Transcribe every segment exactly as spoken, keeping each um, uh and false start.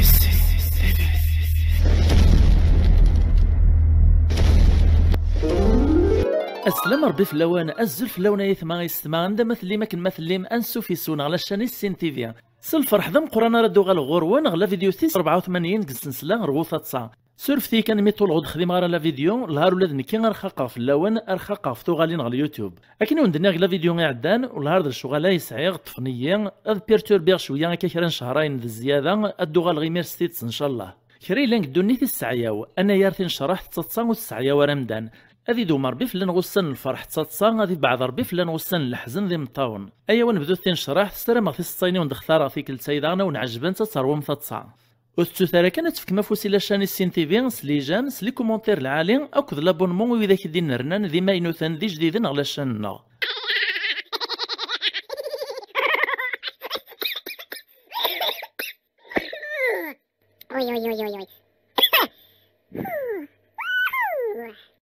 Aslam Rebbi fell-awen, azul fell-awen ay atma, ay yessetma, anda ma tellim, akken ma tellim, ansuf yes-wen ɣer la chaîne Issin T V. S lferḥ d ameqqran ara d-uɣaleɣ ɣur-wen ɣer la vidéo tis rebɛa u tmanyin deg tsensla Rwu taḍsa. Surfet-iyi kan imi ṭuleɣ ur d-xdimeɣ ara la vidéo, lhar ula d nekki ar xaqeɣ fell-awen, ar xaqeɣ ɣef tuɣalin ɣer YouTube. Akken i wen-d-nniɣ deg la vidéo iɛeddan, wellah ar d lecɣal ay sɛiɣ, ṭṭfen-iyi ad perturbiɣ cwiya akka kra n cehrayen d zzyada, ad d-uɣaleɣ imir s tidet, ncallah. Kra yellan deg ddunit i tesseɛyaw, anayer tinecraḥt d taḍsa ur tesseɛyaw ara amdan. Ad idewwem Rebbi fell-aneɣ ussan n lferḥ d taḍsa, ad ibeɛɛed Rebbi fell-aneɣ ussan n leḥzen d imeṭṭawen. Ayaw ad nebdut tinecraḥt, ssarameɣ tiseḍsayin i wen-d-xtareɣ tikkelt-a daɣen a wen-ɛejbent, ad teṛwum taḍsa. Ur tettut ara kan ad tefkem afus i la chaîne Issin T V s les j'aime, s les commentaires lɛali akked l'abonnement i widak i d-innernan d imaynuten d ijdiden ɣer la chaîne-nneɣ. Uy, uy, uy, uy, uy.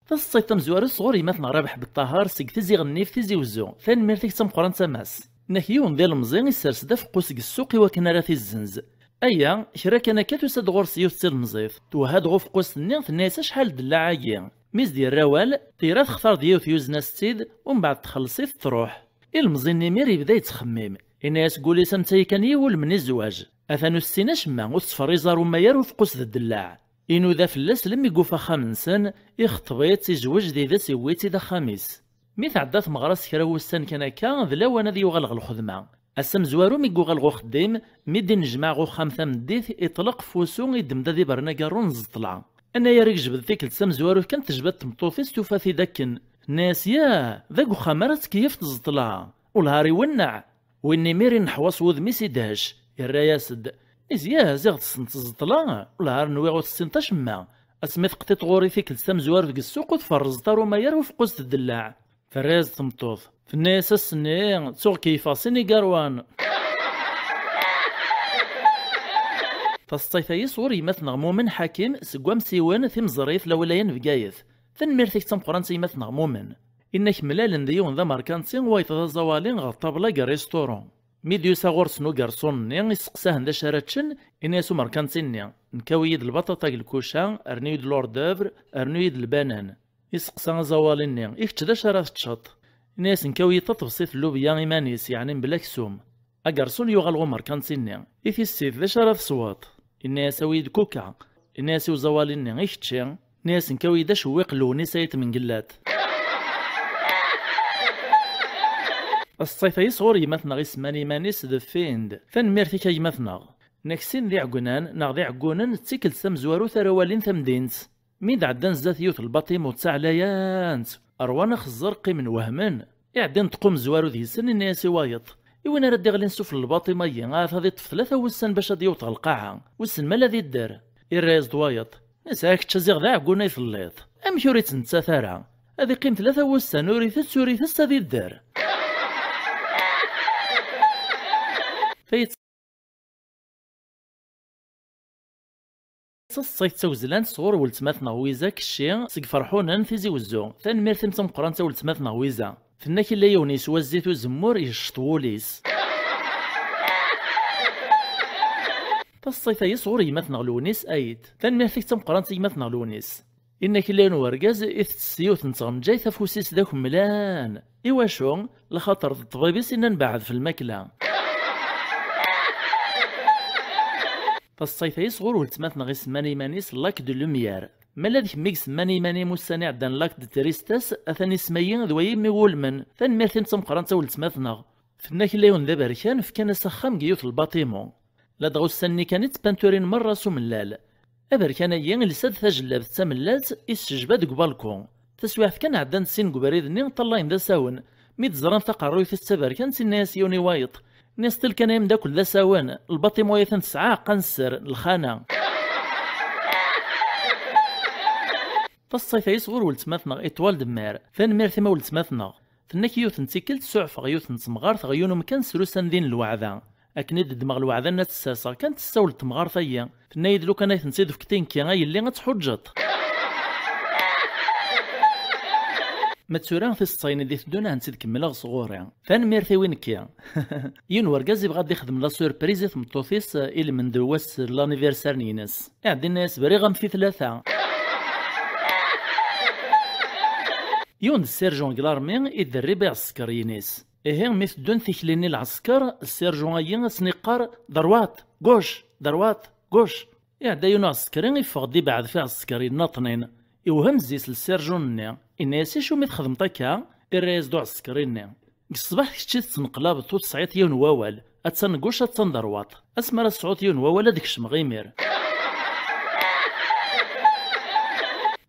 Taseḍsayt tamezwarut sɣur yemma-tneɣ Rabeḥ Beṭṭaher seg Tizi Ɣennif, Tizi Wezzu. Tanemmirt-ik d tameqqrant a Mass. Nnak yiwen d ilemẓi issers-d afeqqus deg ssuq i wakken ara t-izzenz. Aya, kra kan akka tusa-d ɣur-s yiwet d tilemẓit. Twehha-d ɣef uqus-nni, tenna-yas: "Acḥal ddellaɛ-agi?" Mi s-d-yerra awal, tira textar-d yiwet yuzen-as-tt-id, umbeɛd txelleṣ-it truḥ. Ilemẓi-nni imir yebda yettxemmim. Yenna-yas deg wul-is: "Am tayi kan i iwulmen i zzwaǧ. Atan ur tessin acemma, ur tettferriz ara umayer ufeqqus d ddellaɛ." Inuda fell-as lemmi yufa axxam-nsen, ixeṭṭeb-itt, izweǧ did-s, iwwi-tt-id axxam-is. Mi tɛedda tmeɣra s kra n wussan kan akka, d lawan ad yuɣal ɣer lxedma. Ass amezwaru mi yuɣal ɣer uxeddim, mi d-innejmaɛ ɣer uxxam tameddit, iṭleq f wusu, iddem-d ad iberren agarru n ẓẓeṭla. Anayer i yejbed tikkelt tamezwarut kan tejba-d tmeṭṭut-is, tufa-t-id akken. Tenna-yas: "Yah, d deg uxxam ara tkeyyef tẓeṭla. Wellah ar iwenneɛ!" Win imir ineḥwa s wudem-is idhec, irra-yas-d: "Is yah, ziɣ tessneḍ tẓeṭla, wellah ar nwiɣ ur tessineḍ acemma. Asmi teqṭiḍ ɣur-i tikkelt tamezwarut deg ssuq ur tferrzeḍ ara umayer ufeqqus d ddellaɛ." Terra-yas-d tmeṭṭut, tenna-yas: "Ass-nni ttuɣ keyyfeɣ sin igarwan." Taseḍsayt-agi sɣur yemma-tneɣ Mumen Ḥakim seg Wamsiwen, Timeẓrit, Lawlaya n Bgayet. Tanemmirt-ik d tameqqrant a yemma-tneɣ Mumen. Inna-k mlalen d yiwen d amerkanti, wayeḍ d aẓawali ɣer ṭṭabla deg rrisṭuru. Mi d-yusa ɣur-sen ugerṣun-nni, isteqsa-hen d acu ara ččen, inna-yas umerkanti-nni: "Nekk awi-yi-d lbaṭaṭa deg lkuca, rnu-yi-d l'hors d'œuvre, rnu-yi-d lbanan." Iseqsa aẓawali-nni: "I kečč d acu ara teččeḍ?" Inna-yas: "Nekk awi-yi-d taṭebsit n llubya iman-is, yeɛni mebla aksum." Agerṣun yuɣal ɣer umerkanti-nni: "I tissit, d acu ara tesweḍ?" Inna-yas: "Awi-yi-d kuka." Inna-yas i uẓawali-nni: "I kečči?" Inna-yas: "Nekk awi-yi-d acewwiq n lewnis ay tmengellat." Taseḍsayt-agi sɣur yemma-tneɣ isemman iman-is d Find. Tanemmirt-ik a gma-tneɣ. Nekk sin d iɛeggunan, neɣ d iɛeggunen, d tikkelt tamezwarut ara walin tamdint. Mi d-ɛeddan zdat yiwet n lbaṭima d taɛlayant, rwan axeẓẓer, qqimen wehmen. Iɛedda ineṭeq umezwaru deg-sen, inna-yas i wayeḍ: "I win ara d-iɣlin sufell n lbaṭima-agi, ahat ad iṭṭef tlata wussan bac ad d-yewweḍ ɣer lqaɛa, wissen ma ad idder?" Irra-yas-d wayeḍ: "Nesɛa kečč a ziɣ d aɛeggun ay telliḍ. Amek ur ittmettat ara? Ad iqqim tlata wussan ur itett ur itess ad idder." Tayi Taseḍsayt d tawezlant sɣur weltma-tneɣ Wiza Kecci seg Ferḥunen, Tizi Wezzu. Tanemmirt-im d tameqqrant a weltma-tneɣ Wiza. Tenna-k illa yiwen yeswa zzit uzemmur yecceṭ wul-is. Taseḍsayt-agi sɣur gma-tneɣ Lewnis Ayt. Tanemmirt-ik d tameqqrant a gma-tneɣ Lewnis. Inna-k illa yiwen wergaz itett s yiwet n tɣenǧayt afus-is d akemmlan. Iwacu? Laxaṭer d ṭṭbib i s-innan beɛɛed f lmakla. Taseḍsayt-agi sɣur weltma-tneɣ isemman iman-is Lac de Lumière. Ma ula d kemm i isemman iman-im ussan iɛeddan Lac de Tristesse, atan isem-agi d wayi mi wulmen. Tanemmirt-im d tameqqrant a weltma-tneɣ. Tenna-k illa yiwen d aberkan, fkan-as axxam deg yiwet n lbaṭimu. Ladɣa ussan-nni kan i ttpanturin merra s umellal. Aberkan-agi ilsa-d tajellabt d tamellalt, issejba deg ubalku. Taswiɛt kan ɛeddan-d sin deg ubrid-nni, ṭṭalayen d asawen. Mi d-ẓran taqerruyt-is d taberkant, inna-yas yiwen i wayeḍ: "Nniẓ-t kan ay ameddakel d asawen, lbaṭimu-ya atan tesɛa aɛeqqa n sser, lxana." Taseḍsayt-agi sɣur weltma-tneɣ Étoile de Mer. Tanemmirt-im a weltma-tneɣ. Tenna-k yiwet n tikkelt suɛfeɣ yiwet n temɣart ɣer yiwen umkan srusan din lweɛda. Akken i d-ddmeɣ lweɛda n ad tt-sserseɣ kan tessawel temɣart-agi. Tenna-yi-d lukan ay tent-id-tefkeḍ i nekki a yelli ad tḥuǧǧeḍ. Ma d tura tiseḍsayin i d-iteddun ad tent-id-kemmleɣ sɣur-i. Tanemmirt i win nekki. Yiwen wergaz yebɣa ad d-ixdem la surprise i tmeṭṭut-is, eh, i lmend n wass n l'anniversaire-ines. Iɛeddi yenna-yas: "Briɣ-am fi tlata." Yiwen d sserjun deg l'armée i d-rrib iɛsekriyen-is. Ihi mi teddun tikli-nni lɛesker, sserjun-agi ad sen-iqqar: "Droite, gauche, droite, gauche." Iɛedda yiwen uɛsekri, iffeɣ-d ibeɛɛed ɣef iɛsekriyen nniḍen. Iwhem zzis lsirjun-nni. Inna-yas: "Acu mi txedmeḍ akka?" Irra-yas-d uɛsekri-nni: "Deg ṣṣbeḥ kečč i tettneqlabeḍ, ur tesɛiḍ yiwen wawal. Attan gauche, attan droite. Asmi ara tesɛuḍ yiwen wawal, ad kecmeɣ imir."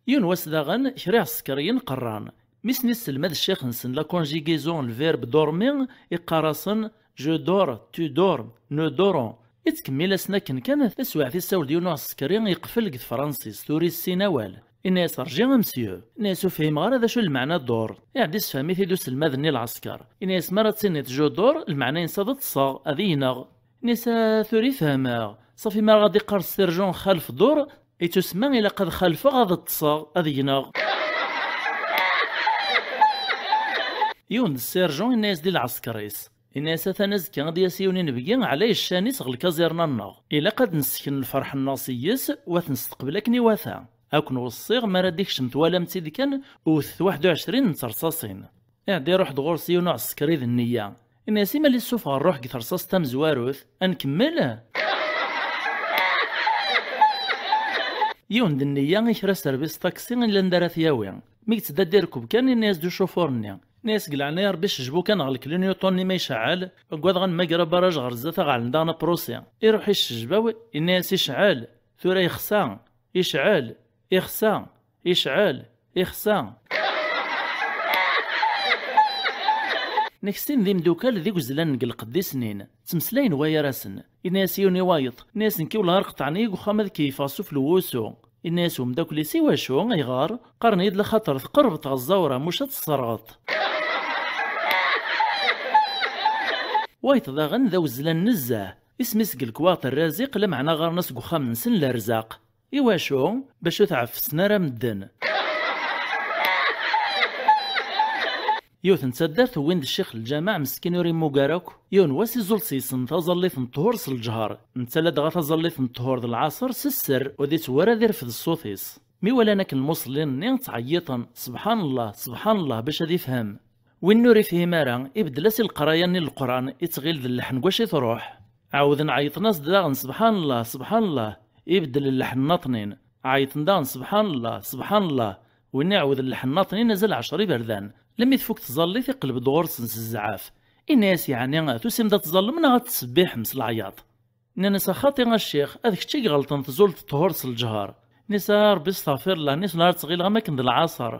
Yiwen wass daɣen, kra iɛsekriyen qerran. Mi sen-isselmad ccix-nsen la conjugaison n le verbe dormir, iqqar-asen: "Je dors, tu dors, nous dorons." Ittkemmil-asen akken kan, taswiɛt issawel-d yiwen uɛsekri yeqfel deg tefransist, ur issin awal. Inna-yas: "Rji a monsieur." Inna-yas: "Ur fhimeɣ ara d acu lmeɛna dor." Iɛedda issefhem-it-id uselmad-nni lɛesker. Inna-yas: "Mi ara d-tiniḍ je dors, lmeɛna-ines ad ṭṭseɣ, ad gneɣ." Inna-yas: "Ah, tura i fehmeɣ. Ṣafi, mi ara ɣ-d-iqqar sserjun xalef dor, ittusemma ilaq ad xalfeɣ, ad ṭṭseɣ, ad gneɣ." Yiwen d sserjun inna-yas-d i lɛesker-is. Inna-yas: "Atan azekka ad d-yas yiwen inebgi ɛlay ccan-is ɣer lkaẓirna-nneɣ. Ilaq ad nessken lferḥ-nneɣ seg-s, u ad t-nesteqbel akken iwata. Ad ken-weṣṣiɣ, mi ara d-ikcem twalam-tt-id kan, wwtet waḥed u ɛecrin n terṣaṣin." Iɛedda iruḥ-d ɣur-s yiwen uɛsekri d nniya. Inna-yas: "I ma la issufeɣ rruḥ deg terṣaṣt tamezwarut, ad nkemmel?" Yiwen d nniya, ikra service taxi i landa ara t-yawi. Mi yettdaddi rkeb kan, inna-yas-d ucufur-nni. Inna-yas: "Deg leɛnaya Rebbi, cejbu kan ɣer lklinyuṭu-nni ma iceɛɛel, ugadeɣ ad nmager abaraj ɣer zdat, aɣ-ɛellen daɣen aprusi." Iruḥ icejbaw, inna-yas: "Iceɛɛel, tura yexsa, iceɛɛel, ixsa, iceɛɛel, ixsa." Nekk sin d imdukal d iguzlan deg lqedd i snin, ttmeslayen wayar-asen. Inna-yas yiwen i wayeḍ, inna-yas: "Nekki wellah ar qeṭɛen-iyi deg uxxam ad keyyfeɣ s ufel n wusu." Inna-yas umeddakel-is: "I wacu? Ayɣer?" "Qqaren-iyi-d laxaṭer tqerrbeḍ ɣer ẓẓawra, muc ad tesserɣeḍ." Wayeḍ daɣen d awezlan nezzeh. Isem-is deg lekwaɣeḍ Rraziq, lameɛna ɣɣaren-as deg uxxam-nsen Lerzaq. I wacu? Bac ur tɛeffsen ara medden. Yiwet n taddart wwin-d ccix n lǧameɛ meskin ur immug ara akk. Yiwen wass iẓul s-yesen taẓallit n ṭṭhur s lǧher. Netta ladɣa taẓallit n ṭṭhur d lɛaṣer s sser, ur d-ittewwi ara ad irfed ṣṣut-is. Mi walan akken lmuṣellin-nni ttɛeyyiṭen: "Sebḥan Llah, sebḥan Llah", bac ad ifhem. Win ur ifhim ara, ibeddel-as i leqraya-nni n Leqran, ittɣil d lleḥn n wacu i truḥ. Ɛawden ɛeyṭen-as-d daɣen: "Sebḥan Llah, sebḥan Llah", ibeddel lleḥn nnaṭnin. Ɛeyṭen daɣen: "Sebḥan Llah, sebḥan Llah", winna iɛawed lleḥn nnaṭnin azal ɛecra iberdan. Lemmi tfuk tẓallit, iqleb-d ɣur-sen s zzɛaf. Inna-yas: "Yeɛni tusim-d ad tẓallem neɣ ad tettṣebbiḥem s leɛyaḍ?" Nnan-as: "A xaṭi a ccix, ad kečč i iɣelṭen, tẓuleḍ ṭṭhur s lǧher." Nnan-as: "A Rebbi, steɣfir Llah", nnan-as, "neɣ ad tɣileɣ am akken d lɛaṣer."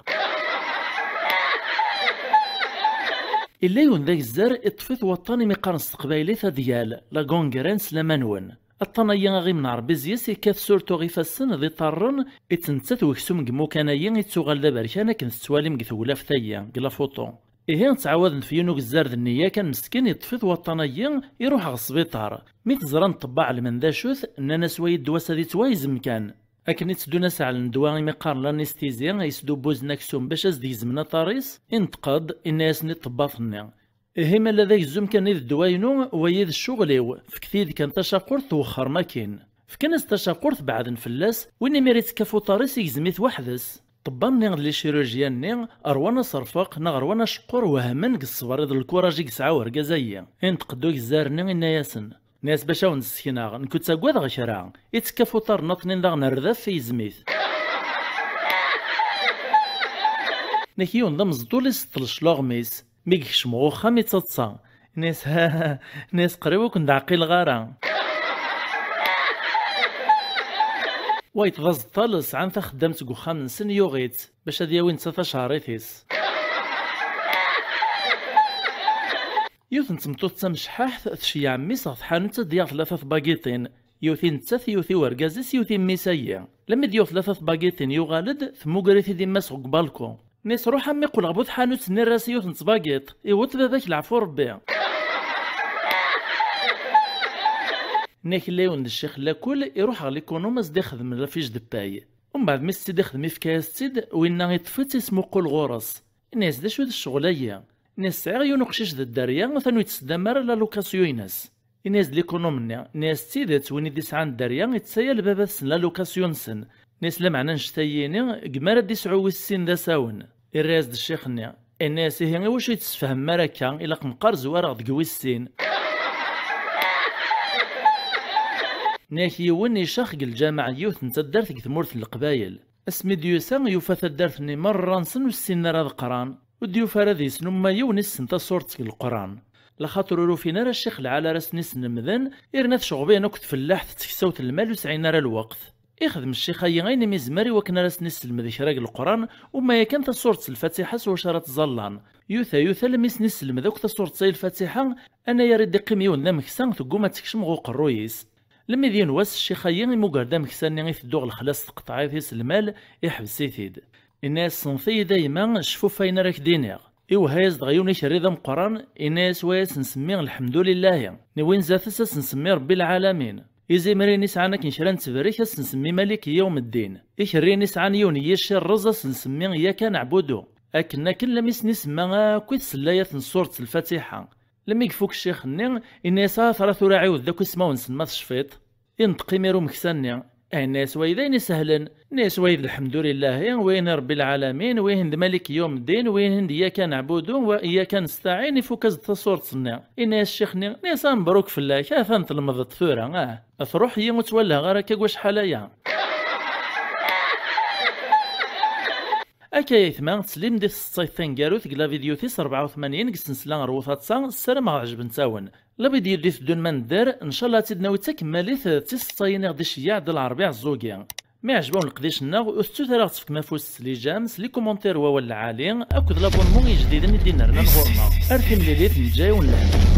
Illa yiwen d agezzar, iṭṭef-it waṭṭan imi qqaren s teqbaylit adyal, la gangrène s laman-nwen. Aṭṭan-agi aɣim n Rebbi zzis, ikkat surtout ifassen d iṭarren, ittnettat weksum deg imukan-agi, ittuɣal d aberkan akken tettwalim deg tewlaft-agi, deg la photo. Ihi, ttɛawaden f yiwen ugezzar d nniya kan meskin, iṭṭef-it waṭṭan-agi, iruḥ ɣer sbiṭar. Mi t-ẓran ṭṭebba ɛelmen d acu-t, nnan-as: "Wayi ddwa-s ad ittwayzem kan." Akken i tteddun a s-ɛellen ddwa imi qqaren l'anesthésie, yesdubbuzen aksum bac a s-d-gezmen aṭar-is, inṭeq-d, inna-yasen i ṭṭebbat-nni: "Ihi ma la d agzum kan i d ddwa-inu, wayi d ccɣel-iw, fket-iyi-d kan tacaqurt twexxrem akin." Fkan-as tacaqurt, beɛden fell-as, win imir ittekka f uṭar-is igzem-it weḥd-s. Ṭṭebba-nni d lichirurgien-nni rwan aserfeq neɣ rwan aceqqur, wehmen deg ṣṣber d lkuraj i yesɛa urgaz-agi. Inṭeq-d ugezzar-nni, inna-yasen: "Nni-as bac awen-d-ssekneɣ, nekk ur ttagadeɣ kra. Ittekka f uṭar nnaṭnin daɣen ar daf, igzem-it." Nek yiwen d ameẓṭul iseṭṭel cclaɣem-is. Mi yekcem ɣer uxxam, ittaḍsa. Nni-as: "Nni-as qrib ur ken-d-ɛqileɣ ara." Wayeḍ d aẓeṭṭal, sɛan taxeddamt deg uxxam-nsen, yuɣ-itt bac ad yawi netta tacehṛit-is. Yiwet n tmeṭṭut d tamecḥaḥt tceyyeɛ mmi-s ɣer tḥanut ad d-yaɣ tlata tbagiṭin. Yiwet i nettat, yiwet i urgaz-is, yiwet i mmi-s-agi. Lemmi d-yuɣ tlata tbagiṭin, yuɣal-d, temmuger-it-id yemma-s deg ubalku. Nni-as: "Ruḥ a mmi, qqel ɣer bu tḥanut-nni, err-as yiwet n tbagiṭ. Iwweḍ baba-k leɛfu Rebbi." Nni-ak illa yiwen d ccix n lakul, iruḥ ɣer likunum a s-d-ixdem la fiche de paye. Umbeɛd mi s-tt-id-ixdem, ifka-yas-tt-id, winna iṭṭef-itt, ismuqul ɣur-s. Ini-as: "D acu d ccɣel-agi?" Ini-as: "Sɛiɣ yiwen uqcic d dderya, atan ur yettseddam ara la location-ines." Ini-as-d likunum-nni, ini-as: "D tidet, win i d-isɛan dderya, ittayal baba-tsen la location-nsen." Ini-as: "Lameɛna annect-agi-ini, gma ara d-isɛu wis sin d asawen." Irra-as-d ccix-nni, ini-as: "Ihi, iwacu i tessefhamem ara akka? Ilaq meqqar zwareɣ deg wis sin." Nniɣ-ak yiwen icax deg lǧameɛ n yiwet n taddart deg tmurt n Leqbayel. Asmi d-yusa, yufa taddart-nni merra-nsen ur ssinen ara ad qqran, ur d-yufa ara deg-sen umma yiwen issen taṣurt deg Leqran. Laxaṭer ur ufin ara ccix lɛali ara sen-islemden, irna tceɣben akk tfellaḥt d teksawt n lmal ur sɛin ara lweqt. Ixdem ccix-ayi ayen imi izmer i wakken ara sen-isselmed kra deg Leqran, umma yakan taṣurt s Lfatiḥa s wacu ara ttẓallan. Yuta, yuta, almi sen-isselmed akk taṣurt-a i Lfatiḥa, anayer i d-iqqim yiwen d ameksa, tegguma ad tekcem ɣer uqerruy-is. Lemmi d yiwen wass, ccix-ayi imuger-d ameksa-nni iteddu ɣer lexla s tqeṭɛit-is lmal, iḥbes-it-id. Inna-yas: "Sneḍ-iyi-d a yemma, cfu ɣef wayen ara k-d-iniɣ." Iwehha-yas dɣa yiwen ikerri d ameqqran, inna-yas: "Wa ad s-nsemmi Lḥemdulillahi, n win zdat-s ad s-nsemmi Rebbi lɛalamin. Izimriyen i sɛan akken kra n ttberrik ad s-nsemmi Maliki yawm ddin. Ikerriyen i sɛan yiwen n yicci rreẓ ad s-nsemmi Iyyaka neɛbudu." Akken akken, lammi sen-isemma akk i tsellayat n ssuret Lfatiḥa. Lammi ifuk ccix-nni, inna-yas: "Ah, tura, tura ɛiwed-d akk ismawen-nsen ma tecfiḍ." Inṭeq imir umeksa-nni, inna-yas: "Wa d ayen isehlen." Inna-yas: "Wa d Lḥemdulillahi, wihin Rebbi lɛalamin, wihin d Maliki yawm ddin, wihin d Iyyaka neɛbudu wa iyyaka nestaɛin." Ifuk-as-d taṣurt-nni. Inna-yas ccix-nni, inna-yas: "Ah, mebruk fell-ak, atan tlemdeḍ tura, ah. Truḥ-iyi ur ttwalaɣ ara akka deg wacḥal aya." Akka ay aytma, teslim di tseḍsayt taneggarut deg la vidéo tis rebɛa u tmanyin deg ssensla Rwu Taḍsa, ssarameɣ ɛejbent-awen. La vidéo d-iteddun ma nedder, ncallah ad tt-id-nawi d takemmalit d tiseḍsayin i ɣ-d-iceyyeɛ Dda Lɛerbi Ɛeẓẓugi. Mi ɛejb-awen leqdic-nneɣ, ur tettut ara ɣ-tefkem afus s les j'aime, s les commentaires wawal lɛali, akked l'abonnement i ijdiden i d-inernan ɣur-neɣ. Ar timlilit, neǧǧa-yawen lehna.